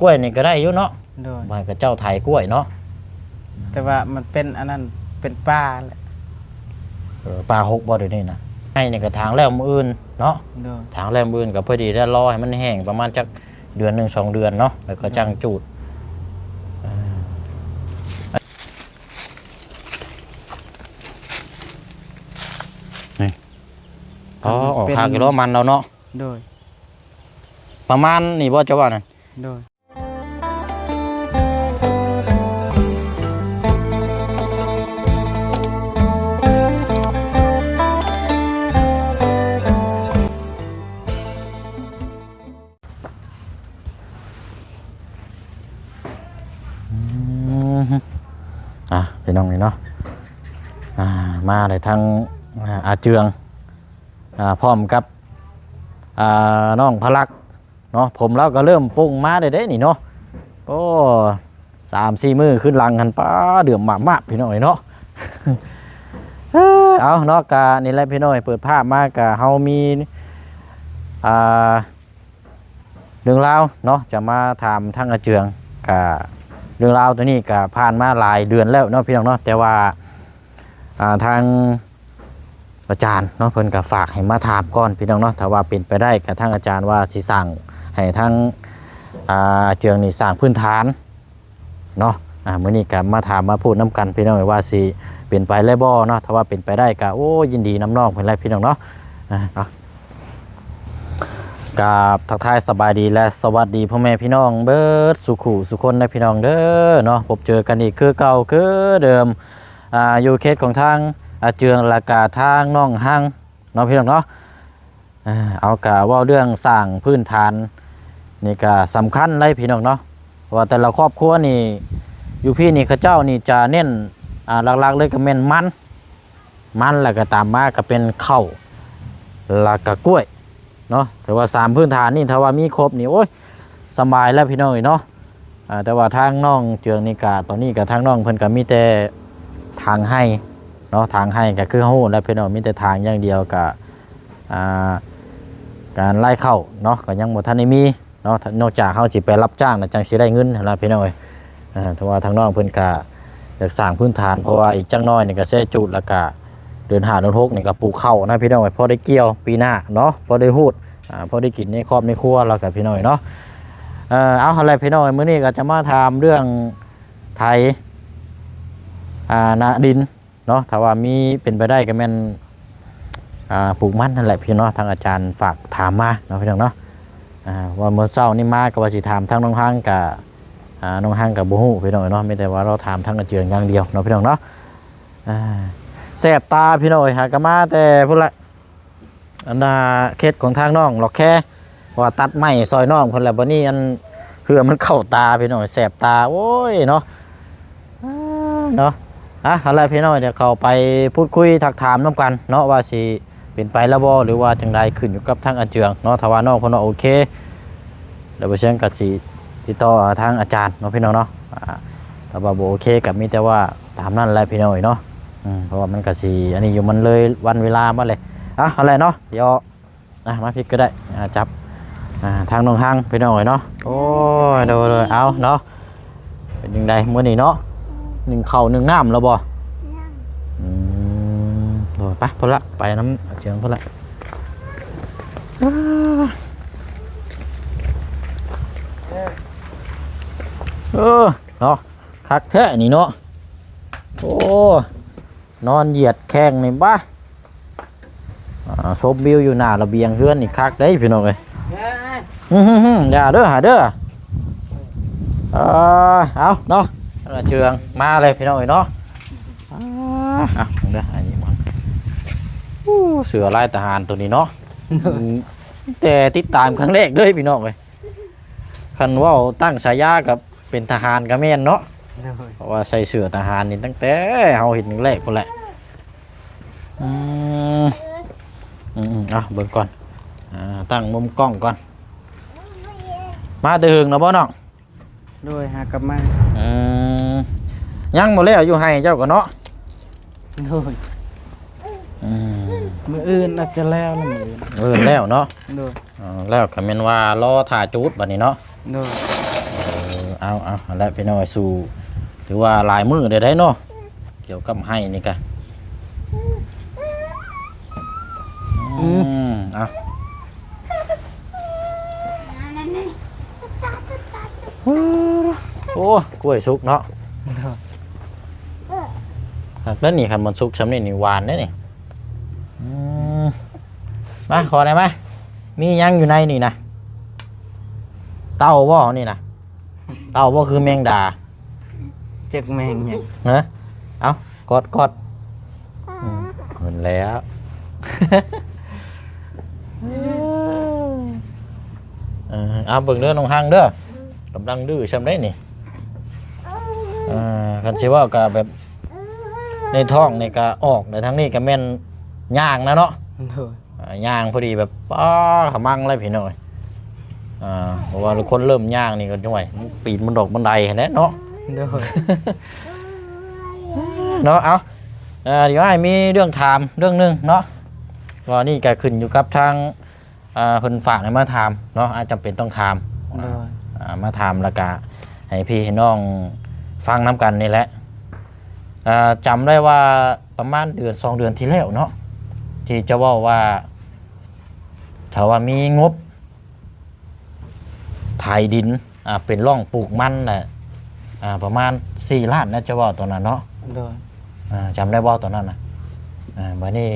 ກ້ວຍນີ້ກໍໄດ້ຢູ່ເນາະ. ໂດຍ ບໍ່ໃຫ້ເຂົາເຈົ້າໄຖກ້ວຍເນາະ. ແຕ່ວ່າມັນເປັນອັນນັ້ນ ເປັນປ່າແຫຼະ. ເອີ ປ່າຮົກບໍ່ດຽວນີ້ນະ? ໄຮ່ນີ້ກໍຖາງແລ້ວມື້ອື່ນເນາະ. ໂດຍ ຖາງແລ້ວມື້ອື່ນກໍພໍດີແລ້ວ ລໍໃຫ້ມັນແຫ້ງປະມານຈັກເດືອນໜຶ່ງສອງເດືອນເນາະ ແລ້ວກໍຈັ່ງຈູດ. ເອີ ນີ້ ອໍ ອອກຄາກຢູ່ເນາະ ມັນແລ້ວເນາະ. ໂດຍ ປະມານນີ້ບໍ່ ເຈົ້າວ່ານັ້ນ? ໂດຍ ອືມ ອ່ະ ພີ່ນ້ອງນີ້ເນາະ ອ່າ ມາໄດ້ທັງ ອ່າ ອາເຈືອງ ອ່າ ພ້ອມກັບ ອ່າ ນ້ອງພະລັກ ເນາະ. ຜົມລາວກໍເລີ່ມປົ່ງມາໄດ້ເດ້ນີ້ເນາະ. ໂອ້ ສາມສີ່ມື້ຂຶ້ນຫຼັງຫັ້ນ ປ້າ ເດືອມມາບໆ ພີ່ນ້ອງເອີຍເນາະ. ເອີ ເອົາເນາະ ກະນີ້ແຫຼະພີ່ນ້ອງເອີຍ ເປີດພາບມາກະເຮົາມີ ອ່າ ເລື່ອງລາວເນາະ ຈະມາຖາມທາງອາເຈືອງ. ກະເລື່ອງລາວໂຕນີ້ກະຜ່ານມາຫຼາຍເດືອນແລ້ວເນາະ ພີ່ນ້ອງເນາະ ແຕ່ວ່າ ອ່າ ທາງ ອາຈານເນາະ ເພິ່ນກໍຝາກໃຫ້ມາຖາມກ່ອນ ພີ່ນ້ອງເນາະ. ຖ້າວ່າເປັນໄປໄດ້ກໍທາງອາຈານວ່າຊິສ້າງໃຫ້ທາງ ອ່າ ອາເຈືອງນີ້ສ້າງພື້ນຖານເນາະ. ອ່າ ມື້ນີ້ກໍມາຖາມມາພູດນຳກັນ ພີ່ນ້ອງ ວ່າຊິເປັນໄປໄດ້ບໍ່ເນາະ. ຖ້າວ່າເປັນໄປໄດ້ກໍ ໂອ້ ຍິນດີນຳນ້ອງເພິ່ນແຫຼະ ພີ່ນ້ອງເນາະ. ອ່າ ເນາະ ກາບທັກທາຍສະບາຍດີ ແລະ ສະຫວັດດີພໍ່ແມ່ພີ່ນ້ອງເບິດສູ່ຄູ່ສູ່ຄົນເດີ ພີ່ນ້ອງເດີເນາະ. ພົບເຈີກັນອີກຄືເກົ່າຄືເດີມ ອ່າ ຢູ່ເຂດຂອງທາງອາເຈືອງ ແລະກະທາງນ້ອງຮັງເນາະ ພີ່ນ້ອງເນາະ. ເອົາ ກະເວົ້າເລື່ອງສ້າງພື້ນຖານນີ້ກະສຳຄັນເລີຍ ພີ່ນ້ອງເນາະ ເພາະວ່າແຕ່ລະຄອບຄົວນີ້ ຢູ່ພີ້ນີ້ເຂົາເຈົ້ານີ້ຈະເນັ້ນ ອ່າ ຫຼັກໆເລີຍກະແມ່ນມັນ ມັນ ແລະກະຕາມມາກະເປັນເຂົ້າ ແລະກະກ້ວຍ ເນາະ. ແຕ່ວ່າສາມພື້ນຖານນີ້ ຖ້າວ່າມີຄົບນີ້ ໂອ້ຍ ສະບາຍແລ້ວ ພີ່ນ້ອງເອີຍເນາະ. ອ່າ ແຕ່ວ່າທາງນ້ອງເຈືອງນີ້ກະ ຕອນນີ້ກະທາງນ້ອງເພິ່ນກະມີແຕ່ຖາງໄຮ່ເນາະ ຖາງໄຮ່ກະຄືເຮົາຮູ້ແລ້ວ ພີ່ນ້ອງ ມີແຕ່ຖາງຢ່າງດຽວ ກະ ອ່າ ການລາຍເຂົ້າເນາະ ກະຍັງບໍ່ທັນໄດ້ມີເນາະ ນອກຈາກເຮົາຊິໄປຮັບຈ້າງນະ ຈັ່ງຊິໄດ້ເງິນຫັ້ນລະ ພີ່ນ້ອງເອີຍ. ເອີ ແຕ່ວ່າທາງນ້ອງເພິ່ນກະ ຢາກສ້າງພື້ນຖານ ເພາະວ່າອີກຈັກໜ້ອຍນີ້ກໍເສຍຈູດ ແລ້ວກໍເດືອນຫ້າເດືອນຫົກນີ້ກໍປູກເຂົ້ານະ ພີ່ນ້ອງເອີຍ ພໍໄດ້ກ່ຽວປີໜ້າເນາະ ພໍໄດ້ຮູດ ອ່າ ພໍໄດ້ກິນໃນຄອບໃນຄົວແລ້ວກໍ ພີ່ນ້ອງເອີຍເນາະ. ເອີ ເອົາ ຫັ້ນແຫຼະ ພີ່ນ້ອງເອີຍ ມື້ນີ້ກໍຈະມາຖາມເລື່ອງໄຖ ອ່າ ນາດິນ ເນາະ ຖ້າວ່າມີເປັນໄປໄດ້ກໍແມ່ນ ອ່າ ປູກມັນຫັ້ນແຫຼະ ພີ່ນ້ອງເນາະ. ທາງອາຈານຝາກຖາມມາເນາະ ພີ່ນ້ອງເນາະ ອ່າ ວ່າມື້ເຊົ້ານີ້ມາກໍວ່າຊິຖາມທາງນ້ອງຮັງ ກະ ອ່າ ນ້ອງຮັງກໍບໍ່ຮູ້ ພີ່ນ້ອງເນາະ ມີແຕ່ວ່າເຮົາຖາມທາງອາເຈືອງຢ່າງດຽວເນາະ ພີ່ນ້ອງເນາະ. ອ່າ ແສບຕາ ພີ່ນ້ອງເອີຍ ຫາກໍມາແຕ່ພຸ້ນລະ ອັນນ່າ ເຂດຂອງທາງນ້ອງລັອກແຄ ເພາະວ່າຕັດໄມ້ຊ່ອຍນ້ອງເພິ່ນແລ້ວ ບັດນີ້ອັນເຫື່ອມັນເຂົ້າຕາ ພີ່ນ້ອງ ແສບຕາ ໂອ້ຍເນາະ ເນາະ. ອ່ະ ເອົາລະ ພີ່ນ້ອງ ດຽວເຂົ້າໄປພູດຄຸຍທັກຖາມນຳກັນເນາະ ວ່າຊິເປັນໄປແລ້ວບໍ່ ຫຼືວ່າຈັ່ງໃດ ຂຶ້ນຢູ່ກັບທາງອາເຈືອງເນາະ. ຖ້າວ່ານ້ອງເພິ່ນວ່າໂອເຄ ແລ້ວບໍ່ຊຽງກໍຊິຕິດຕໍ່ຫາທາງອາຈານເນາະ ພີ່ນ້ອງເນາະ. ອ່າ ຖ້າວ່າບໍ່ໂອເຄກໍມີແຕ່ວ່າຕາມນັ້ນແຫຼະ ພີ່ນ້ອງເອີຍເນາະ. ອືມ ເພາະວ່າມັນກໍຊິອັນນີ້ຢູ່ ມັນເລີຍວັນເວລາມາແລ້ວ. ອ່ະ ເອົາລະເນາະ ດຽວ ອ່ະ ມາພີ້ກໍໄດ້ ອ່າ ຈັບ ອ່າ ທາງນ້ອງຮັງ ພີ່ນ້ອງເອີຍເນາະ. ໂອ້ຍ ໂດຍໆ ເອົາເນາະ ເປັນຈັ່ງໃດມື້ນີ້ເນາະ ໜຶ້ງເຂົ້າໜຶ້ງນ້ຳແລ້ວບໍ່? ຍັງ ອືມ ໂດຍ ໄປພຸ້ນລະ ໄປນຳອາເຈືອງພຸ້ນລະ. ເອີ ເນາະ ຄັກແທ້ນີ້ເນາະ ໂອ້. ນອນຢຽດແຂ້ງນີ້ບາ ອ່າ ຊົມວິວຢູ່ໜ້າລະບຽງເຮືອນນີ້ຄັກເດ້ ພີ່ນ້ອງເອີຍ. ອືມ ຢ່າເດີ ຫາເດີ. ເອີ ເອົາເນາະ ເຊື່ອງມາເລີຍ ພີ່ນ້ອງເອີຍເນາະ. ອ່າ ເອົາເດີ ອັນນີ້ມັນ ໂອ້ ເສື້ອລາຍທະຫານໂຕນີ້ເນາະ ແຕ່ຕິດຕາມຄັ້ງແລກເລີຍ ພີ່ນ້ອງເອີຍ. ຄັນເວົ້າຕັ້ງສາຍາກັບເປັນທະຫານກໍແມ່ນເນາະ ໂດຍ ເພາະວ່າໃສ່ເສື້ອທະຫານນີ້ຕັ້ງແຕ່ເຮົາເຫັນແລກພຸ້ນແຫຼະ. ອືມ ອືມໆ ເອົາເບິ່ງກ່ອນ ອ່າ ຕັ້ງມຸມກ້ອງກ່ອນ. ມາແຕ່ເຫິງແລ້ວບໍ່ນ້ອງ? ໂດຍ ຫາກັບມາ. ອືມ ຍັງບໍ່ແລ້ວຢູ່ໄຮ່ເຈົ້າກໍເນາະ? ໂດຍ ອືມ ມື້ອື່ນອາດຈະແລ້ວລະ ມື້ອື່ນ ມື້ອື່ນແລ້ວເນາະ? ໂດຍ ເອີ ແລ້ວກໍແມ່ນວ່າລໍຖ້າຈູດບັດນີ້ເນາະ? ໂດຍ ເອົາ ເອົາ ຫັ້ນແຫຼະພີ່ນ້ອງ ສູ້ ຖືວ່າຫຼາຍມື້ໄດ້ໄດເນາະ ກ່ຽວກັບໄຮ່ນີ້ກະ ອືມ ອືມ ເອົາ ໂອ້ ກ້ວຍສຸກເນາະ ໂດຍ ຄັກແລ້ວນີ້ ຄັນມັນສຸກຊ່ຳນີ້ນີ້ ຫວານເດ້ນີ້ ອືມ ມາ ຂໍໄດ້ມາ ມີຫຍັງຢູ່ໃນນີ້ນະ ເຕົ້າບໍ່ນີ້ນະ? ເຕົ້າບໍ່ຄືແມງດາ ຈັກແມງຫຍັງ ຮະ ເອົາ ກອດ ກອດ ອືມ ເຫັນແລ້ວ ເອີ ເອົາ ເບິ່ງເດີນ້ອງຮັງເດີ ກຳລັງດື້ຊ່ຳໃດນີ້ ເອີ ຄັນຊິເວົ້າກະແບບ ໃນທ້ອງນີ້ກະອອກ ແຕ່ທາງນີ້ກະແມ່ນຍ່າງນະເນາະ ໂດຍ ອ່າ ຍ່າງພໍດີແບບ ປ້າ ຂະມັງເລີຍພີ່ນ້ອງ ອ່າ ເພາະວ່າຄົນເລີ່ມຍ່າງນີ້ກໍ ໂອ້ຍ ປີນບັນດອກບັນໄດຫັ້ນແຫຼະເນາະ ໂດຍ ເນາະ ເອົາ ເອີ ດຽວອ້າຍມີເລື່ອງຖາມເລື່ອງໜຶ່ງເນາະ ວ່ານີ້ກໍຂຶ້ນຢູ່ກັບທາງ ອ່າ ເພິ່ນຝາກໃຫ້ມາຖາມເນາະ ອ້າຍຈຳເປັນຕ້ອງຖາມ ໂດຍ ອ່າ ມາຖາມ ແລ້ວກະໃຫ້ພີ່ໃຫ້ນ້ອງຟັງນຳກັນນີ້ແຫຼະ ອ່າ ຈຳໄດ້ວ່າ ປະມານເດືອນສອງເດືອນທີ່ແລ້ວເນາະ ທີ່ເຈົ້າເວົ້າວ່າ ຖ້າວ່າມີງົບໄຖດິນ ອ່າ ເປັນຮ່ອງປູກມັນນະ ອ່າ ປະມານສີ່ລ້ານນະ ເຈົ້າເວົ້າຕອນນັ້ນເນາະ ໂດຍ ອ່າ ຈຳໄດ້ບໍ່ຕອນນັ້ນນະ ອ່າ ບາດນີ້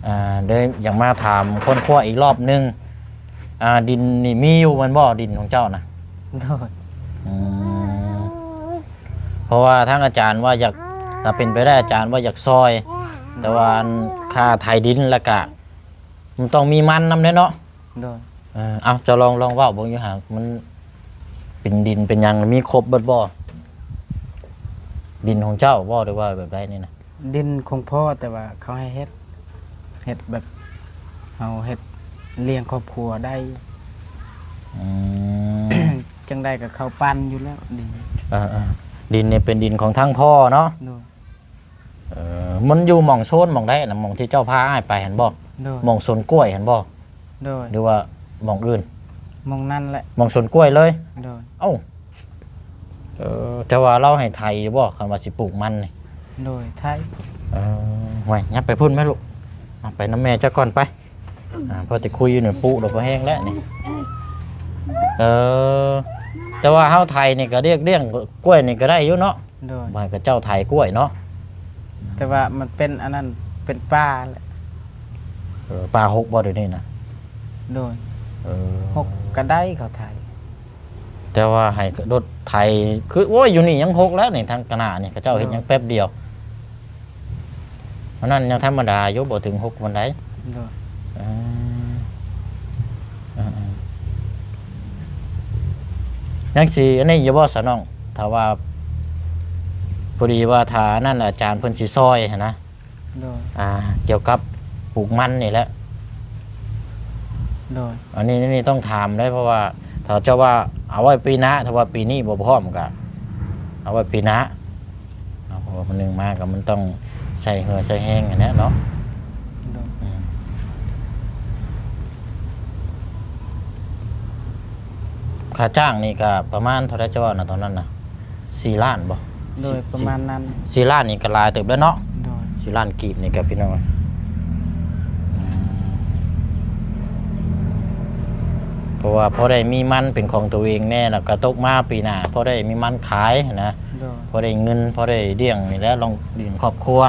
ອ່າ ເລີຍຢາກມາຖາມຄົ້ນຄວ້າອີກລອບໜຶ່ງ ອ່າ ດິນນີ້ມີຢູ່ແມ່ນບໍ່ ດິນຂອງເຈົ້ານະ? ໂດຍ ອືມ ເພາະວ່າທາງອາຈານວ່າຢາກ ຖ້າເປັນໄປໄດ້ອາຈານວ່າຢາກຊ່ອຍ ແຕ່ວ່າອັນຄ່າໄຖດິນ ແລ້ວກະມັນຕ້ອງມີມັນນຳເດ້ເນາະ ໂດຍ ເອີ ເອົາ ເຈົ້າລອງ ລອງເວົ້າເບິ່ງຢູ່ຫາ ມັນເປັນດິນເປັນຫຍັງ ມີຄົບເບິດບໍ່? ດິນຂອງເຈົ້າບໍ່ ຫຼືວ່າແບບໃດນີ້ນະ? ດິນຂອງພໍ່ ແຕ່ວ່າເຂົາໃຫ້ເຮັດ ເຮັດແບບເຮົາເຮັດລ້ຽງຄອບຄົວໄດ້ ອືມ ຈັ່ງໃດກໍເຂົ້າປັນຢູ່ແລ້ວດິນ ເອີໆ ດິນນີ້ເປັນດິນຂອງທາງພໍ່ເນາະ ໂດຍ ເອີ ມັນຢູ່ໝ່ອງໂຊນໝ່ອງໃດນະ ໝ່ອງທີ່ເຈົ້າພາອ້າຍໄປຫັ້ນບໍ່? ໂດຍ ໝ່ອງສວນກ້ວຍຫັ້ນບໍ່? ໂດຍ ຫຼືວ່າໝ່ອງອື່ນ? ໝ່ອງນັ້ນແຫຼະ ໝ່ອງສວນກ້ວຍເລີຍ? ໂດຍ ເອົ້າ ເອີ ແຕ່ວ່າລາວໃຫ້ໄຖຢູ່ບໍ່ ຄັນວ່າຊິປູກມັນນີ້? ໂດຍ ໄຖ ເອີ ໂອ້ຍ ຫຍັບໄປພຸ້ນແມ່ລູກ ເອົາໄປນຳແມ່ເຈົ້າກ່ອນໄປ ອ່າ ພໍແຕ່ຄຸຍຢູ່ນີ້ປຸແລ້ວພໍແຮງແລ້ວນີ້ ເອີ ແຕ່ວ່າເຮົາໄຖນີ້ກໍລຽກລ້ຽງກ້ວຍນີ້ກໍໄດ້ຢູ່ເນາະ? ໂດຍ ບໍ່ໃຫ້ເຂົາເຈົ້າໄຖກ້ວຍເນາະ ແຕ່ວ່າມັນເປັນອັນນັ້ນ ເປັນປ່າແຫຼະ ເອີ ປ່າຮົກບໍ່ດຽວນີ້ນະ? ໂດຍ ເອີ ຮົກກໍໄດ້ເຂົາໄຖ ແຕ່ວ່າໃຫ້ລົດໄຖ ຄື ໂອ້ຍ ຢູ່ນີ້ຍັງຮົກແລ້ວນີ້ ທາງກະໜ້ານີ້ເຂົາເຈົ້າເຮັດ ໂດຍ ຍັງແປັບດຽວ ອັນນັ້ນຍັງທຳມະດາຢູ່ ບໍ່ເຖິງຮົກປານໃດ ໂດຍ ເອີ ເອີໆ ຍັງຊິອັນນີ້ຢູ່ບໍ່ສະນ້ອງ ຖ້າວ່າ ພໍດີວ່າຖ້າອັນນັ້ນອາຈານເພິ່ນຊິຊ່ອຍຫັ້ນນະ ໂດຍ ອ່າ ກ່ຽວກັບປູກມັນນີ້ແຫຼະ ໂດຍ ອັນນີ້ ນີ້ຕ້ອງຖາມເດ້ ເພາະວ່າຖ້າເຈົ້າວ່າເອົາໄວ້ປີໜ້າ ຖ້າວ່າປີນີ້ບໍ່ພ້ອມກໍເອົາໄວ້ປີໜ້າ ເນາະ ເພາະວ່າມື້ໜຶ່ງມາກໍມັນຕ້ອງໃຊ້ເຫື່ອໃຊ້ແຮງຫັ້ນແຫຼະເນາະ ໂດຍ ອືມ ຄ່າຈ້າງນີ້ກໍປະມານເທົ່າໃດ ເຈົ້າເວົ້ານະຕອນນັ້ນນະ ສີ່ລ້ານບໍ່? ໂດຍ ສີ່ ປະມານນັ້ນ ສີ່ລ້ານນີ້ກໍຫຼາຍເຕີບແລ້ວເນາະ ໂດຍ ສີ່ລ້ານກີບນີ້ກໍ ພີ່ນ້ອງ ອືມ ເພາະວ່າພໍໄດ້ມີມັນເປັນຂອງຕົວເອງແດ່ ແລ້ວກໍຕົກມາປີໜ້າພໍໄດ້ມີມັນຂາຍຫັ້ນນະ ໂດຍ ພໍໄດ້ເງິນ ພໍໄດ້ລ້ຽງນີ້ແຫຼະ ລ້ຽງຄອບຄົວ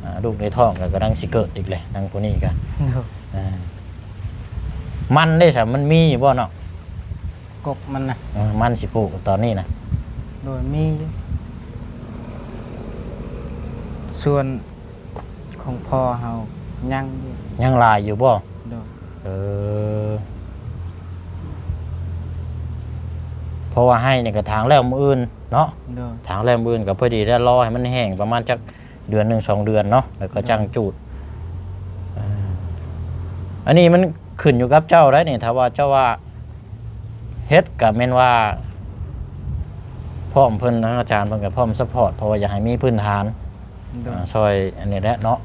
ອ່າ ລູກໃນທ້ອງກໍກຳລັງຊິເກີດອີກແຫຼະ ນາງຜູ້ນີ້ກໍ ໂດຍ ອ່າ ມັນເດ້ຊະ ມັນມີຢູ່ບໍ່ເນາະ? ກົກມັນນະ ເອີ ມັນຊິປູກຕອນນີ້ນະ ໂດຍ ມີຢູ່ ສ່ວນຂອງພໍ່ເຮົາຍັງຢູ່ ຍັງຫຼາຍຢູ່ບໍ່? ໂດຍ ເອີ ເພາະວ່າໄຮ່ນີ້ກໍຖາງແລ້ວມື້ອື່ນເນາະ ໂດຍ ຖາງແລ້ວມື້ອື່ນກໍພໍດີແລ້ວ ລໍໃຫ້ມັນແຫ້ງປະມານຈັກ ເດືອນໜຶ່ງສອງເດືອນເນາະ ແລ້ວກໍຈ້າງຈູດ ເອີ ອັນນີ້ມັນຂຶ້ນຢູ່ກັບເຈົ້າໄດ໋ນີ້ ຖ້າວ່າເຈົ້າວ່າເຮັດກໍແມ່ນວ່າພ້ອມເພິ່ນ ທາງອາຈານເພິ່ນກໍພ້ອມຊັບພອດ ເພາະວ່າຢາກໃຫ້ມີພື້ນຖານ ໂດຍ ອ່າ ຊ່ອຍອັນນີ້ແຫຼະເນາະ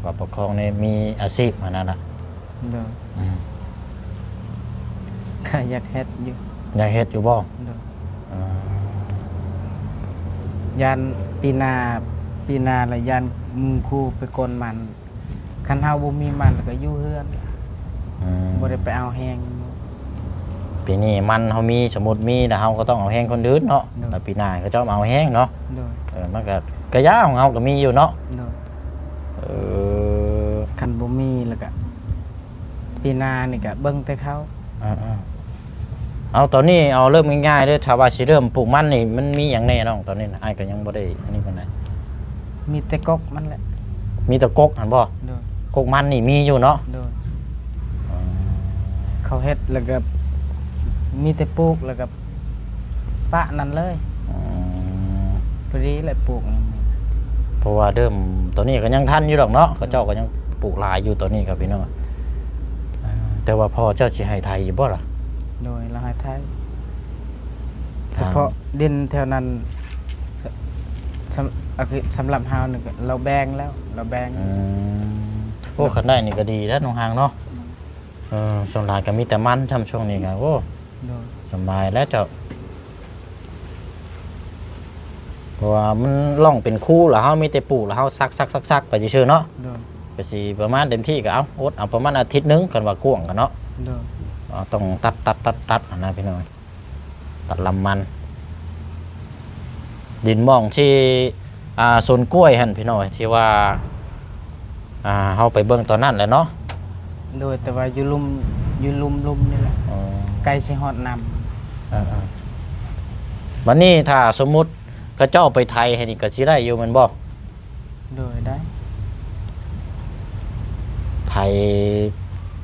ວ່າປະຄອງໃຫ້ມີອາຊີບຫັ້ນນະ ໂດຍ ອືມ ກໍຢາກເຮັດຢູ່ ຢາກເຮັດຢູ່ບໍ່? ໂດຍ ເອີ ຢ້ານປີໜ້າ ປີໜ້າລະຢ້ານໝູ່ຄູ່ໄປກວນມັນ. ຄັນເຮົາບໍ່ມີມັນລະກະຢູ່ເຮືອນ ອືມ ບໍ່ໄດ້ໄປເອົາແຮງ. ປີນີ້ມັນເຮົາມີ ສົມມຸດມີລະເຮົາກໍຕ້ອງເອົາແຮງຄົນອື່ນເນາະ ໂດຍ ລະປີໜ້າເຂົາເຈົ້າມາເອົາແຮງເນາະ ໂດຍ ເອີ ມັນກະ ກະຢາຂອງເຮົາກະມີຢູ່ເນາະ ໂດຍ ເອີ ຄັນບໍ່ມີລະກະ ປີໜ້ານີ້ກະເບິ່ງແຕ່ເຂົາ ເອີໆ ເອົາ ຕອນນີ້ເອົາເລີ່ມງ່າຍໆເດີ ຖ້າວ່າຊິເລີ່ມປູກມັນນີ້ ມັນມີຫຍັງແດ່ນ້ອງ? ຕອນນີ້ນະ ອ້າຍກໍຍັງບໍ່ໄດ້ອັນນີ້ປານໃດ. ມີແຕ່ກົກມັນແຫຼະ. ມີແຕ່ກົກຫັ້ນບໍ່? ໂດຍ. ກົກມັນນີ້ມີຢູ່ເນາະ? ໂດຍ. ອໍ ເຂົາເຮັດແລ້ວກໍມີແຕ່ປູກ ແລ້ວກໍປະນັ້ນເລີຍ. ອືມ ພໍດີແຫຼະປູກນີ້ ເພາະວ່າເລີ່ມ ຕອນນີ້ກໍຍັງທັນຢູ່ດອກເນາະ ເຂົາເຈົ້າກໍຍັງປູກຫຼາຍຢູ່ຕອນນີ້ຄັບພີ່ນ້ອງ. ແຕ່ວ່າພໍ່ເຈົ້າຊິໃຫ້ໄຖຢູ່ບໍ່ລະ? ໂດຍ ລາວໃຫ້ໄຖ. ສະເພາະດິນແຖວນັ້ນ ສຳ ສຳ ສຳລັບເຮົານີ້ລາວແບ່ງແລ້ວ ລາວແບ່ງ. ອືມ ໂອ້ ຄັນໄດ້ນີ້ກໍດີແລ້ວນ້ອງຮັງເນາະ. ເອີ ສ່ວນຫຼາຍກໍມີແຕ່ມັນຊ່ຳຊ່ວງນີ້ກໍ ໂອ້ ໂດຍ ສະບາຍແລ້ວເຈົ້າ. ເພາະວ່າມັນລ່ອງເປັນຄູລະ ເຮົາມີແຕ່ປູກລະ ເຮົາສັກໆໆໄປຊື່ໆເນາະ. ໂດຍ. ກໍຊິປະມານເຕັມທີ່ກໍເອົາ ອົດເອົາປະມານອາທິດໜຶ່ງ ຄັນວ່າກວ້າງກໍເນາະ. ໂດຍ. ເຮົາຕ້ອງຕັດໆໆຫັ້ນນະພີ່ນ້ອງ ຕັດລຳມັນ. ດິນໝ່ອງທີ່ ອ່າ ສວນກ້ວຍຫັ້ນພີ່ນ້ອງ ທີ່ວ່າ ອ່າ ເຮົາໄປເບິ່ງຕອນນັ້ນແຫຼະເນາະ. ໂດຍ ແຕ່ວ່າຢູ່ລຸ່ມ ຢູ່ລຸ່ມໆນີ້ແຫຼະ. ອໍ ໃກ້ຊິຮອດນ້ຳ. ເອີໆ ບັດນີ້ຖ້າສົມມຸດເຂົາເຈົ້າໄປໄຖໃຫ້ນີ້ກໍຊິໄດ້ຢູ່ແມ່ນບໍ່? ໂດຍ ໄດ້ ໄຖ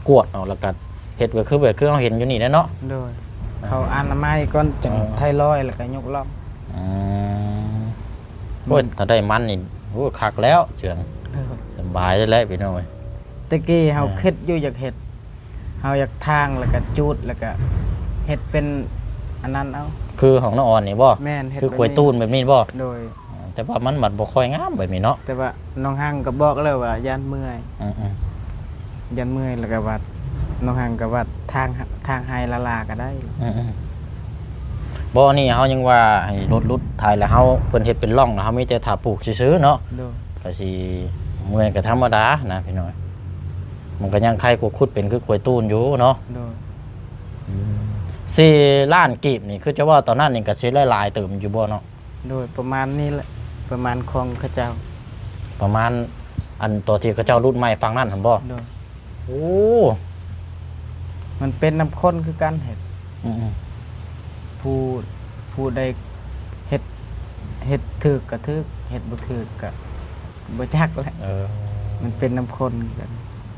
ກວດເອົາ ແລ້ວກໍເຮັດກໍຄືແບບຄືເຮົາເຫັນຢູ່ນີ້ແຫຼະເນາະ. ໂດຍ. ເຂົາອະນາໄມກ່ອນ ຈັ່ງ ເອີ ໄຖລອຍ ແລ້ວກໍຍົກລ່ອງ. ອືມ ໂອ້ຍ ຖ້າໄດ້ມັນນີ້ ໂອ້ ຄັກແລ້ວເຈື່ອງ. ໂດຍ. ສະບາຍເລີຍແຫຼະພີ່ນ້ອງເອີຍ. ແຕ່ກີ້ເຮົາ ເອີ ຄິດຢູ່ຢາກເຮັດ ເຮົາຢາກຖາງ ແລ້ວກະຈູດ ແລ້ວກະເຮັດເປັນອັນນັ້ນເອົາ. ຄືຂອງນ້ອງອອນນີ້ບໍ່? ແມ່ນ. ເຮັດ ຄື ແບບ ຂວາຍ ນີ້ ຕູນແບບນີ້ບໍ່? ໂດຍ. ອໍ ແຕ່ວ່າມັນບັດບໍ່ຄ່ອຍງາມແບບນີ້ເນາະ. ແຕ່ວ່ານ້ອງຮັງກໍບອກແລ້ວວ່າຢ້ານເມື່ອຍ. ອືມໆ ຢ້ານເມື່ອຍ ແລ້ວກໍວ່າ ນ້ອງຮັງກໍວ່າ ທາງ ທາງໄຮ່ລ້າໆກໍໄດ້. ອືມໆ ບໍ່ ອັນນີ້ເຮົາຍັງວ່າໃຫ້ລົດຫຼຸດໄຖ ແລ້ວເຮົາ ເພິ່ນເຮັດເປັນຮ່ອງ ແລ້ວເຮົາມີແຕ່ຖ້າປູກຊື່ໆເນາະ. ໂດຍ. ກໍຊິເມື່ອຍກໍທຳມະດານະພີ່ນ້ອງ. ມັນກໍຍັງໄຄກວ່າຂຸດເປັນຄືຂວາຍຕູນຢູ່ເນາະ. ໂດຍ. ອືມ ສີ່ລ້ານກີບນີ້ ຄືຈະວ່າຕອນນັ້ນນີ້ກໍຊິໄດ້ຫຼາຍເຕີບຢູ່ບໍ່ເນາະ? ໂດຍ ປະມານນີ້ແຫຼະ ປະມານຂອງເຂົາເຈົ້າ. ປະມານອັນຕົວທີ່ເຂົາເຈົ້າຫຼຸດໃໝ່ຝັ່ງນັ້ນຫັ້ນບໍ່? ໂດຍ. ໂອ້ ມັນເປັນນຳຄົນຄືກັນເຮັດ. ອືມໆ ຜູ້ ຜູ້ໃດເຮັດ ເຮັດຖືກກໍຖືກ ເຮັດບໍ່ຖືກກໍ ບໍ່ຈັກແຫຼະ. ເອີ ມັນເປັນນຳຄົນຄືກັນ.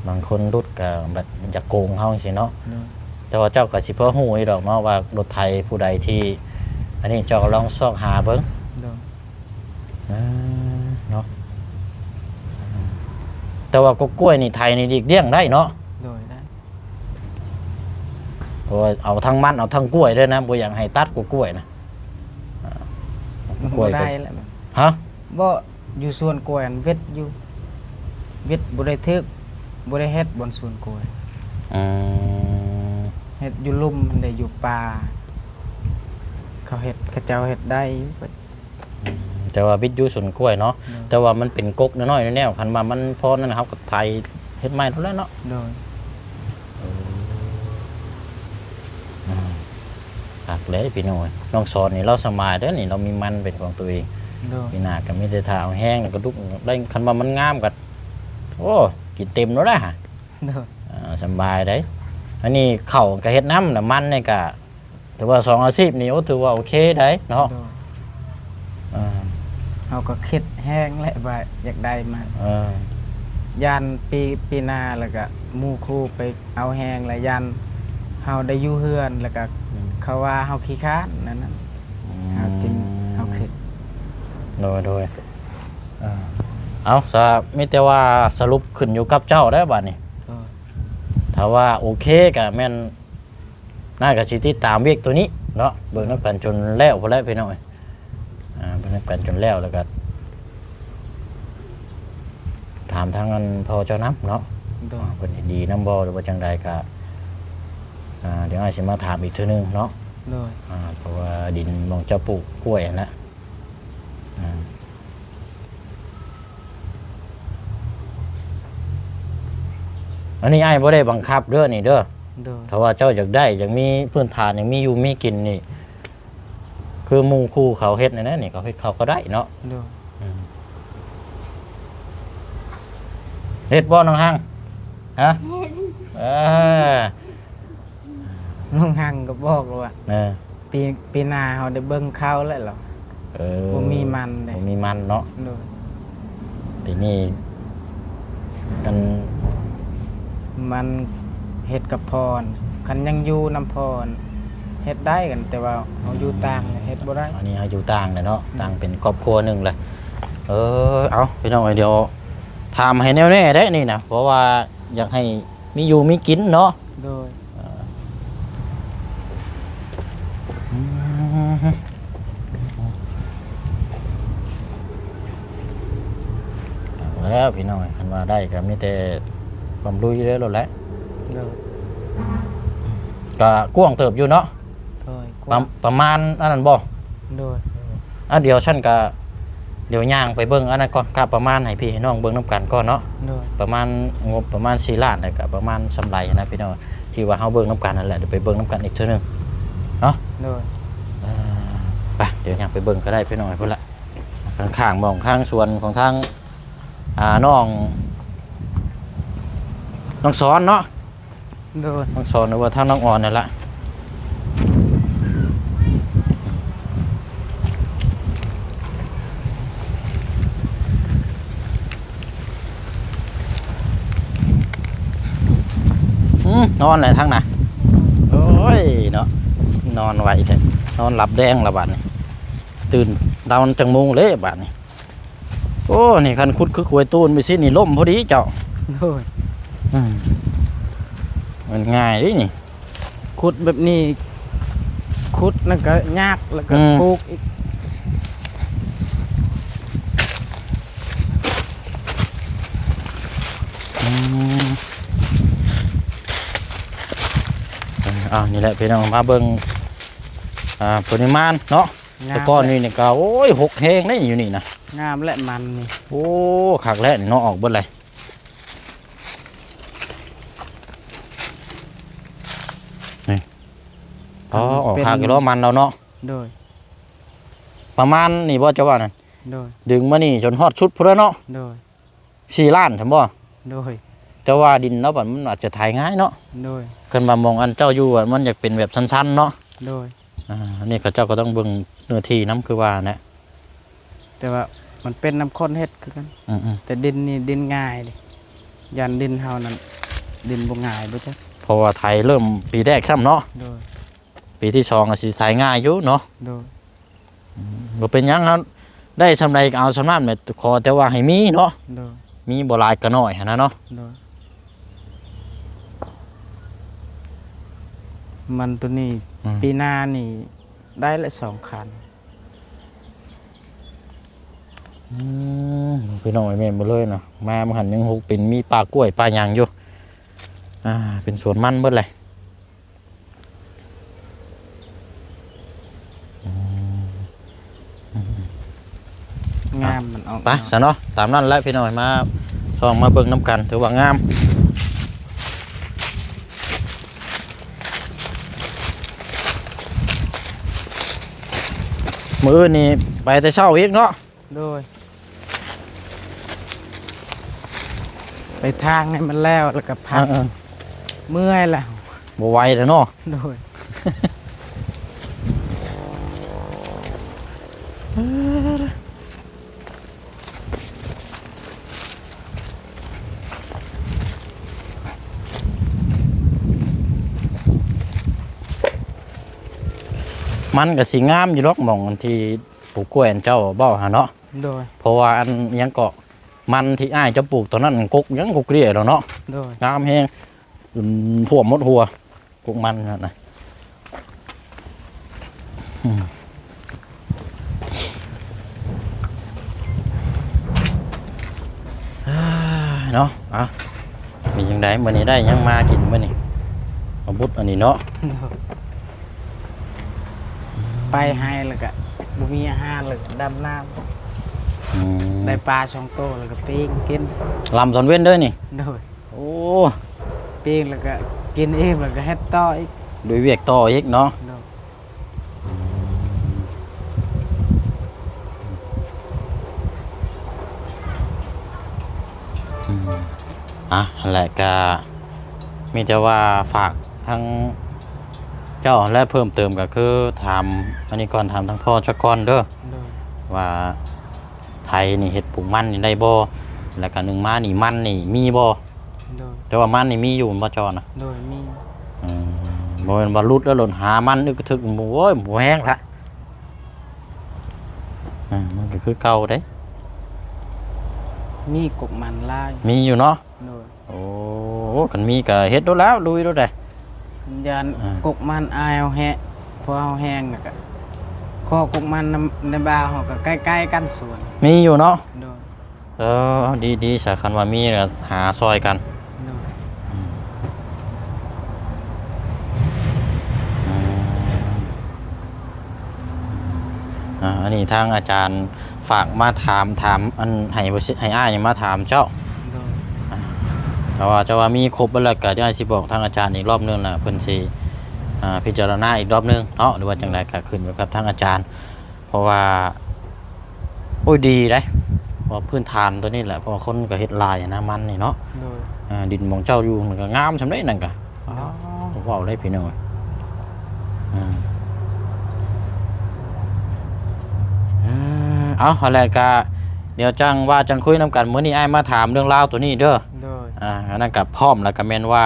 ບາງຄົນຫຼຸດກໍແບບຢາກໂກງເຮົາຈັ່ງຊີ້ເນາະ. ໂດຍ. ແຕ່ວ່າເຈົ້າກໍຊິພໍຮູ້ຢູ່ດອກເນາະ ວ່າລົດໄຖຜູ້ໃດທີ່ ອັນນີ້ເຈົ້າກໍລອງຊອກຫາເບິ່ງ. ໂດຍ. ເອີ ເນາະ ແຕ່ວ່າກົກກ້ວຍນີ້ໄຖນີ້ຫຼີກລ່ຽງໄດ້ເນາະ. ໂດຍ ໄດ້. ເພາະວ່າເອົາທັງມັນ ເອົາທັງກ້ວຍເລີຍນະ ບໍ່ຢາກໃຫ້ຕັດກົກກ້ວຍນະ. ອາ ມັນບໍ່ໄດ້ແຫຼະ. ຮະ? ບໍ່ ຢູ່ສວນກ້ວຍຫັ້ນເວັດຢູ່ ເວັດ ບໍ່ໄດ້ຖືກ ບໍ່ໄດ້ເຮັດບ່ອນສວນກ້ວຍ. ອືມ ເຮັດຢູ່ລຸ່ມຫັ້ນເດ້ ຢູ່ປ່າ ເຂົາເຮັດ ເຂົາເຈົ້າເຮັດໄດ້ຢູ່. ອືມ ແຕ່ວ່າບິດຢູ່ສວນກ້ວຍເນາະ. ໂດຍ. ແຕ່ວ່າມັນເປັນກົກນ້ອຍໆແນວໆ ຄັນວ່າມັນພໍນັ້ນ ເຮົາກໍໄຖເຮັດໃໝ່ໂລດແຫຼະເນາະ. ໂດຍ. ເອີ ອືມ ຄັກເລີຍພີ່ນ້ອງເອີຍ. ນ້ອງສອນນີ້ລາວສະບາຍເດີ້ນີ້ ລາວມີມັນເປັນຂອງຕົວເອງ. ໂດຍ. ປີໜ້າກໍມີແຕ່ຖ້າເອົາແຮງ ແລ້ວກໍດຸກໄດ້ ຄັນວ່າມັນງາມກໍ ໂອ້ ກິນເຕັມໂລດນະ. ໂດຍ. ເອີ ສະບາຍເດ້. ອັນນີ້ເຂົ້າກໍເຮັດນຳ ແລ້ວມັນນີ້ກໍ ຖືວ່າສອງອາຊີບນີ້ ໂອ້ ຖືວ່າໂອເຄໄດ໋ເນາະ. ໂດຍ. ເອີ ເຮົາກໍຄິດແຮງແຫຼະວ່າຢາກໄດ້ມາ. ເອີ ຢ້ານປີ ປີໜ້າແລ້ວກໍໝູ່ຄູ່ໄປເອົາແຮງ ແລ້ວຢ້ານເຮົາໄດ້ຢູ່ເຮືອນ ແລ້ວກໍ ອືມ ເຂົາວ່າເຮົາຂີ້ຄ້ານນັ້ນນະ. ອືມ ເຮົາຈຶ່ງ ເຮົາຄິດ. ໂດຍ ໂດຍ. ເອີ ເອົາ ສະ ມີແຕ່ວ່າສະຫຼຸບຂຶ້ນຢູ່ກັບເຈົ້າແລ້ວບາດນີ້. ໂດຍ. ຖ້າວ່າໂອເຄກໍແມ່ນ ນ້າກໍຊິຕິດຕາມວຽກໂຕນີ້ເນາະ ເບິ່ງນຳກັນຈົນແລ້ວພຸ້ນແຫຼະພີ່ນ້ອງເອີຍ. ອ່າ ເບິ່ງນຳກັນຈົນແລ້ວ ແລ້ວກໍຖາມທາງອັນພໍ່ເຈົ້ານຳເນາະ. ໂດຍ. ອ່າ ເພິ່ນເຫັນດີນຳບໍ່ ຫຼືວ່າຈັ່ງໃດກໍ ອ່າ ດຽວອ້າຍຊິມາຖາມອີກເທື່ອໜຶ່ງເນາະ. ໂດຍ. ອ່າ ເພາະວ່າດິນໝ່ອງເຈົ້າປູກກ້ວຍຫັ້ນນະ ອ່າ ອັນນີ້ອ້າຍບໍ່ໄດ້ບັງຄັບເດີນີ້ເດີ. ໂດຍ. ຖ້າວ່າເຈົ້າຢາກໄດ້ ຢາກມີພື້ນຖານ ຢາກມີຢູ່ມີກິນນີ້ ຄືໝູ່ຄູ່ເຂົາເຮັດນັ້ນແຫຼະນີ້ ເຂົາເຮັດເຂົາກໍໄດ້ເນາະ. ໂດຍ. ອືມ ເຮັດບໍ່ນ້ອງຮັງ? ຮະ? ເອີ ນ້ອງຮັງກໍບອກແລ້ວວ່າ ເອີ ປີ ປີໜ້າເຮົາໄດ້ເບິ່ງເຂົ້າແລ້ວ ເອີ ບໍ່ມີມັນເດ້ ບໍ່ມີມັນເນາະ. ໂດຍ. ປີນີ້ມັນ ມັນເຮັດກັບພໍ່ ຄັນຍັງຢູ່ນຳພໍ່ເຮັດໄດ້ກັນ ແຕ່ວ່າເຮົາຢູ່ຕ່າງເຮັດບໍ່ໄດ້. ອັນນີ້ເຮົາຢູ່ຕ່າງແລ້ວເນາະ ອືມ ຕ່າງເປັນຄອບຄົວໜຶ່ງແລ້ວ. ເອີ ເອົາ ພີ່ນ້ອງເອີຍ ດຽວຖາມໃຫ້ແນ່ວແນ່ເດ້ນີ້ນະ ເພາະວ່າຢາກໃຫ້ມີຢູ່ມີກິນເນາະ. ໂດຍ. ເອົາແລ້ວພີ່ນ້ອງ ຄັນວ່າໄດ້ກໍມີແຕ່ຄວາມລຸຍເລີຍໂລດແຫຼະ. ໂດຍ. ກໍກວ້າງເຕີບຢູ່ເນາະ. ໂດຍ. ປະ ປະມານອັນນັ້ນບໍ່? ໂດຍ. ອ່ະ ດຽວຊັ້ນກະ ດຽວຍ່າງໄປເບິ່ງອັນນັ້ນກ່ອນ ກະປະມານໃຫ້ພີ່ໃຫ້ນ້ອງເບິ່ງນຳກັນກ່ອນເນາະ. ໂດຍ. ປະມານ ງົບປະມານສີ່ລ້ານ ແລ້ວກະປະມານສ່ຳໃດຫັ້ນນະພີ່ນ້ອງ ທີ່ວ່າເຮົາເບິ່ງນຳກັນຫັ້ນແຫຼະ ດຽວໄປເບິ່ງນຳກັນອີກເທື່ອໜຶ່ງເນາະ. ໂດຍ. ເອີ ໄປ ດຽວຍ່າງໄປເບິ່ງກໍໄດ້ພີ່ນ້ອງ ພຸ້ນລະ ຂ້າງໆ ໝ່ອງທາງສວນຂອງທາງ ອ່າ ນ້ອງ ນ້ອງສອນເນາະ. ໂດຍ. ນ້ອງສອນ ຫຼືວ່າທາງນ້ອງອອນນັ້ນລະ. ອືມ ນອນແຫຼະທາງນະ. ໂອ້ຍເນາະ ນອນໄວແທ້ ນອນຫຼັບແດງລະບາດນີ້. ຕື່ນ ນອນຈັກໂມງເລີບາດນີ້? ໂອ້ ນີ້ຄັນຂຸດຄືກວຍຕູນໄປຊີ້ນີ້ ລົ້ມພໍດີເຈົ້າ. ໂດຍ. ອືມ ມັນງ່າຍເດ້ນີ້ ຂຸດແບບນີ້ ຂຸດແລ້ວກໍຍາກ ແລ້ວກໍ ອືມ ປູກອີກ. ອືມ ເອີ ນີ້ແຫຼະພີ່ນ້ອງ ມາເບິ່ງ ອ່າ ປະລິມານເນາະ. ງາມ ແຕ່ກ່ອນນີ້ນີ້ກໍ ໂອ້ຍ ຫົກແຮງເດ້ຢູ່ນີ້ນະ. ງາມແຫຼະມັນນີ້. ໂອ້ ຄັກແຫຼະນີ້ເນາະ ອອກເບິດເລີຍນີ້. ອໍ ອອກຄັກຢູ່ເນາະມັນລາວເນາະ. ໂດຍ. ປະມານນີ້ບໍ່ເຈົ້າວ່ານັ້ນ? ໂດຍ. ດຶງມານີ້ຈົນຮອດສຸດພຸ້ນແຫຼະເນາະ. ໂດຍ. ສີ່ລ້ານຊັ້ນບໍ່? ໂດຍ. ແຕ່ວ່າດິນລາວມັນອາດຈະໄຖງ່າຍເນາະ. ໂດຍ. ຄັນວ່າໝ່ອງອັນເຈົ້າຢູ່ມັນຢາກເປັນແບບຊັນໆເນາະ. ໂດຍ. ອ່າ ອັນນີ້ເຂົາເຈົ້າກໍຕ້ອງເບິ່ງເນື້ອທີ່ນຳ ຄືວ່າແຫຼະ ແຕ່ວ່າມັນເປັນນຳຄົນເຮັດຄືກັນ. ອືມໆ. ແຕ່ດິນນີ້ດິນງ່າຍເດ້ ຢ້ານດິນເຮົານັ້ນດິນບໍ່ງ່າຍບໍ່ຈັກ ເພາະວ່າໄຖເລີ່ມປີແລກຊ້ຳເນາະ. ໂດຍ. ປີທີສອງກໍຊິໄຖງ່າຍຢູ່ເນາະ. ໂດຍ. ອືມ ບໍ່ເປັນຫຍັງ ເຮົາໄດ້ສ່ຳໃດກໍເອົາສ່ຳນັ້ນແຫຼະ ຂໍແຕ່ວ່າໃຫ້ມີເນາະ. ໂດຍ. ມີບໍ່ຫຼາຍກໍໜ້ອຍຫັ້ນນະເນາະ. ໂດຍ. ມັນໂຕນີ້ ອືມ ປີໜ້ານີ້ໄດ້ລະສອງຄັນ. ອືມ ພີ່ນ້ອງເອີຍ ແມ່ນເບິດເລີຍນະ ມາມື້ຫັ້ນຍັງຫົກເປັນ ມີປ່າກ້ວຍປ່າຫຍັງຢູ່ ອ່າ ເປັນສວນມັນເບິດແຫຼະ. ອືມ ງາມມັນອອກ ໄປ ເນາະ ຊະເນາະ ຕາມນັ້ນແຫຼະພີ່ນ້ອງ ມາສ່ອງມາເບິ່ງນຳກັນ ຖືວ່າງາມ. ມື້ອື່ນນີ້ໄປແຕ່ເຊົ້າອີກເນາະ. ໂດຍ. ໄປທາງໃຫ້ມັນແລ້ວ ແລ້ວກໍພັກ. ເອີ ເມື່ອຍແລ້ວ ບໍ່ໄຫວແລ້ວເນາະ. ໂດຍ. ມັນກໍຊິງາມຢູ່ດອກ ໝ່ອງທີ່ປູກກ້ວຍອັນເຈົ້າເວົ້າຫັ້ນເນາະ. ໂດຍ. ເພາະວ່າອັນຫຍັງເກາະ ມັນທີ່ອ້າຍເຈົ້າປູກຕອນນັ້ນ ກົກຫຍັງກົກເດ້ແລ້ວເນາະ. ໂດຍ. ງາມແຮງ ຈົນຖ້ວມໝົດຫົວ ກົກມັນນັ້ນນະ. ອືມ ເນາະ ເອົາ ເປັນຈັ່ງໃດ ມື້ນີ້ໄດ້ຫຍັງມາກິນມື້ນີ້ ມາບຸດອັນນີ້ເນາະ. ໂດຍ. ໄປໄຮ່ແລ້ວກະບໍ່ມີອາຫານ ແລ້ວກະດຳນ້ຳ. ອືມ ໄດ້ປາສອງໂຕ ແລ້ວກະປີ້ງກິນ ລຳຕອນເວັນເດີນີ້. ໂດຍ. ໂອ້ ປີ້ງແລ້ວກໍກິນອີ່ມ ແລ້ວກໍເຮັດຕໍ່ອີກ ລຸຍວຽກຕໍ່ອີກເນາະ. ໂດຍ. ອືມ ອ່ະ ຫັ້ນແຫຼະ ກະມີແຕ່ວ່າຝາກທາງເຈົ້າຫັ້ນແຫຼະ ເພີ່ມເຕີມກໍຄືຖາມອັນນີ້ກ່ອນ ຖາມທາງພໍ່ຊະກ່ອນເດີ ໂດຍ ວ່າໄຖນີ້ເຮັດປູກມັນນີ້ໄດ້ບໍ່ ແລ້ວກະໜຶ່ງມານີ້ມັນນີ້ມີບໍ່? ໂດຍ. ແຕ່ວ່າມັນນີ້ມີຢູ່ແມ່ນບໍ່ເຈົ້ານະ? ໂດຍ ມີ. ອືມ ບໍ່ແມ່ນວ່າຫຼຸດແລ້ວໂລດ ຫາມັນອຶກກະທຶກ ໂອ້ຍ ບໍ່ແຮງລະ. ອ່າ ມັນກໍຄືເກົ່າເດ້ ມີກົກມັນຫຼາຍ ມີຢູ່ເນາະ. ໂດຍ. ໂອ້ ຄັນມີກໍເຮັດໂລດແລ້ວ ລຸຍໂລດເດ້ ຢ້ານ ອ່າ ກົກມັນອາຍເຮົາແຮະ ເພາະເຮົາແຮງ ແລ້ວກໍຂໍ້ກົກມັນນຳ ໃນບ້ານເຮົາກໍໃກ້ໆກັນສວນ ມີຢູ່ເນາະ. ໂດຍ. ເອີ ດີໆ ຊະ ຄັນວ່າມີກໍຫາຊ່ອຍກັນ. ໂດຍ. ອືມ ອືມ ອ່າ ອັນນີ້ທາງອາຈານຝາກມາຖາມ ຖາມ ອັນ ໃຫ້ ໃຫ້ອ້າຍນີ້ມາຖາມເຈົ້າ. ໂດຍ. ອ່າ ຖ້າວ່າເຈົ້າວ່າມີຄົບເບິດແລ້ວ ກໍດຽວອ້າຍຊິບອກທາງອາຈານອີກລອບໜຶ່ງ ແລ້ວເພິ່ນຊິ ອ່າ ພິຈາລະນາອີກລອບໜຶ່ງເນາະ ຫຼືວ່າຈັ່ງໃດ ໂດຍ ກໍຂຶ້ນຢູ່ກັບທາງອາຈານ. ເພາະວ່າ ໂອ້ຍ ດີເດ້ ເພາະພື້ນຖານຕົວນີ້ແຫຼະ ເພາະວ່າຄົນກໍເຮັດຫຼາຍນະ ມັນນີ້ເນາະ. ໂດຍ. ເອີ ດິນໝ່ອງເຈົ້າຢູ່ມັນກໍງາມຊ່ຳເດ້ນັ້ນກະ. ໂດຍ. ອ້າວ ເວົ້າໄດ້ພີ່ນ້ອງ ເອີ ເອົາ ຫັ້ນແຫຼະ ກະດຽວຈັ່ງວ່າຈັ່ງຄຸຍນຳກັນ ມື້ນີ້ອ້າຍມາຖາມເລື່ອງລາວຕົວນີ້ເດີ. ໂດຍ. ອ່າ ອັນນັ້ນກະພ້ອມ ແລ້ວກະແມ່ນວ່າ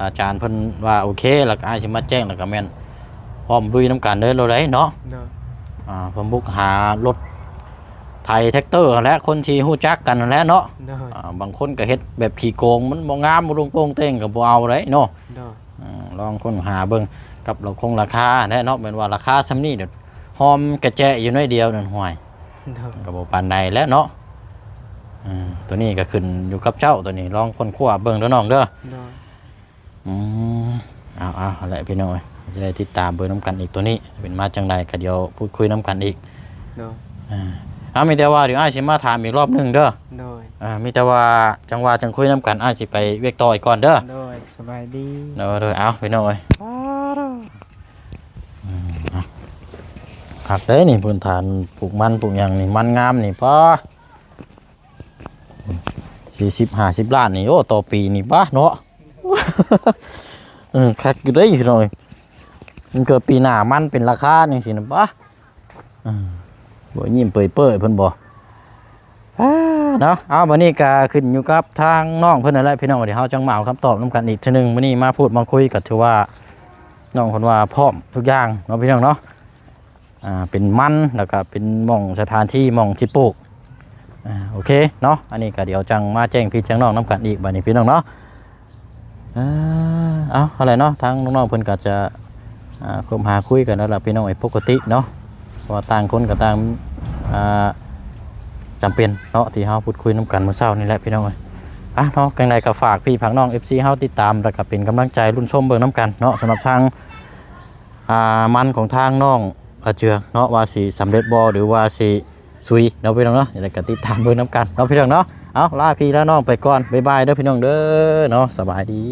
ອາຈານເພິ່ນວ່າໂອເຄ ແລ້ວກະອ້າຍຊິມາແຈ້ງ ແລ້ວກະແມ່ນ ພ້ອມລຸຍນຳກັນເດີ ໂລດໃດເນາະ. ໂດຍ. ອ່າ ເພິ່ນບຸກຫາລົດໄຖແທັກເຕີຫັ້ນແຫຼະ ຄົນທີ່ຮູ້ຈັກກັນຫັ້ນແຫຼະເນາະ. ໂດຍ. ອ່າ ບາງຄົນກໍເຮັດແບບຂີ້ໂກງ ມັນບໍ່ງາມ ບໍ່ລົງໂປ່ງເຕັງ ກໍບໍ່ເອົາໄດ໋ເນາະ. ໂດຍ. ອືມ ລອງຄົ້ນຫາເບິ່ງກັບລາຄາ ລາຄາຫັ້ນແຫຼະເນາະ ແມ່ນວ່າລາຄາຊ່ຳນີ້ ດຽວຫອມກະແຈະຢູ່ໜ້ອຍດຽວນັ້ນ ຫ້ວຍ. ໂດຍ. ກໍບໍ່ປານໃດແຫຼະເນາະ. ອືມ ຕົວນີ້ກໍຂຶ້ນຢູ່ກັບເຈົ້າ ຕົວນີ້ລອງຄົ້ນຄວ້າເບິ່ງເດີນ້ອງເດີ. ໂດຍ. ອືມ ເອົາໆ ຫັ້ນແຫຼະພີ່ນ້ອງເອີຍ ຈະໄດ້ຕິດຕາມເບິ່ງນຳກັນອີກ ຕົວນີ້ເປັນມາຈັ່ງໃດກໍດຽວພູດຄຸຍນຳກັນອີກ. ໂດຍ. ອ່າ ເອົາ ມີແຕ່ວ່າດຽວອ້າຍຊິມາຖາມອີກລອບໜຶ່ງເດີ. ໂດຍ. ອ່າ ມີແຕ່ວ່າຈັ່ງວ່າຈັ່ງຄຸຍນຳກັນ ອ້າຍຊິໄປວຽກຕໍ່ອີກກ່ອນເດີ. ໂດຍ. ສະບາຍດີ. ໂດຍໆ. ເອົາ ພີ່ນ້ອງເອີຍ ອືມ ຄັກເດ້ນີ້ ພື້ນຖານປູກມັນປູກຫຍັງນີ້ ມັນງາມນີ້ ປ້າ ສີ່ສິບຫ້າສິບລ້ານນີ້ ໂອ້ ຕໍ່ປີນີ້ ປ້າເນາະ. ເອີ ຄັກຢູ່ເດ້ພີ່ນ້ອງເອີຍ ມັນເກີດປີໜ້າມັນເປັນລາຄາຈັ່ງຊີ້ນະ ປ້າ. ເອີ ບໍ່ຍິ້ມເປີຍໆ ເພິ່ນບໍ່ ປ້າເນາະ. ເອົາ ບັດນີ້ກະຂຶ້ນຢູ່ກັບທາງນ້ອງເພິ່ນນັ້ນແຫຼະພີ່ນ້ອງ ດຽວເຮົາຈັ່ງມາເອົາຄຳຕອບນຳກັນອີກເທື່ອໜຶ່ງ. ມື້ນີ້ມາພູດມາຄຸຍກໍຖືວ່າ ນ້ອງເພິ່ນວ່າພ້ອມທຸກຢ່າງເນາະ ພີ່ນ້ອງເນາະ. ອ່າ ເປັນມັນ ແລ້ວກໍເປັນໝ່ອງສະຖານທີ່ໝ່ອງທີ່ປູກ. ອ່າ ໂອເຄເນາະ ອັນນີ້ກໍດຽວຈັ່ງມາແຈ້ງພີ່ແຈ້ງນ້ອງນຳກັນອີກ ບັດນີ້ພີ່ນ້ອງເນາະ. ເອີ ເອົາ ເອົາແຫຼະເນາະ ທາງນ້ອງໆເພິ່ນກໍຈະ ອ່າ ຄົບຫາຄຸຍກັນແລ້ວລະພີ່ນ້ອງເອີຍ ປົກກະຕິເນາະ ເພາະວ່າຕ່າງຄົນກໍຕ່າງ ອ່າ ຈຳເປັນເນາະ ທີ່ເຮົາພູດຄຸຍນຳກັນມື້ເຊົ້ານີ້ແຫຼະພີ່ນ້ອງເອີຍ. ອ່ະເນາະ ຈັ່ງໃດກໍຝາກພີ່ຝາກນ້ອງ ເອັຟຊີ ເຮົາຕິດຕາມ ແລ້ວກໍເປັນກຳລັງໃຈລຸ້ນຊົມເບິ່ງນຳກັນເນາະ ສຳລັບທາງ ອ່າ ມັນຂອງທາງນ້ອງອາເຈືອງເນາະ ວ່າຊິສຳເລັດບໍ່ ຫຼືວ່າຊິຊຸຍເນາະ ພີ່ນ້ອງເນາະ. ຈັ່ງໃດກໍຕິດຕາມເບິ່ງນຳກັນເນາະ ພີ່ນ້ອງເນາະ. ເອົາ ລາພີ່ລານ້ອງໄປກ່ອນ ບາຍບາຍເດີພີ່ນ້ອງເດີເນາະ ສະບາຍດີ.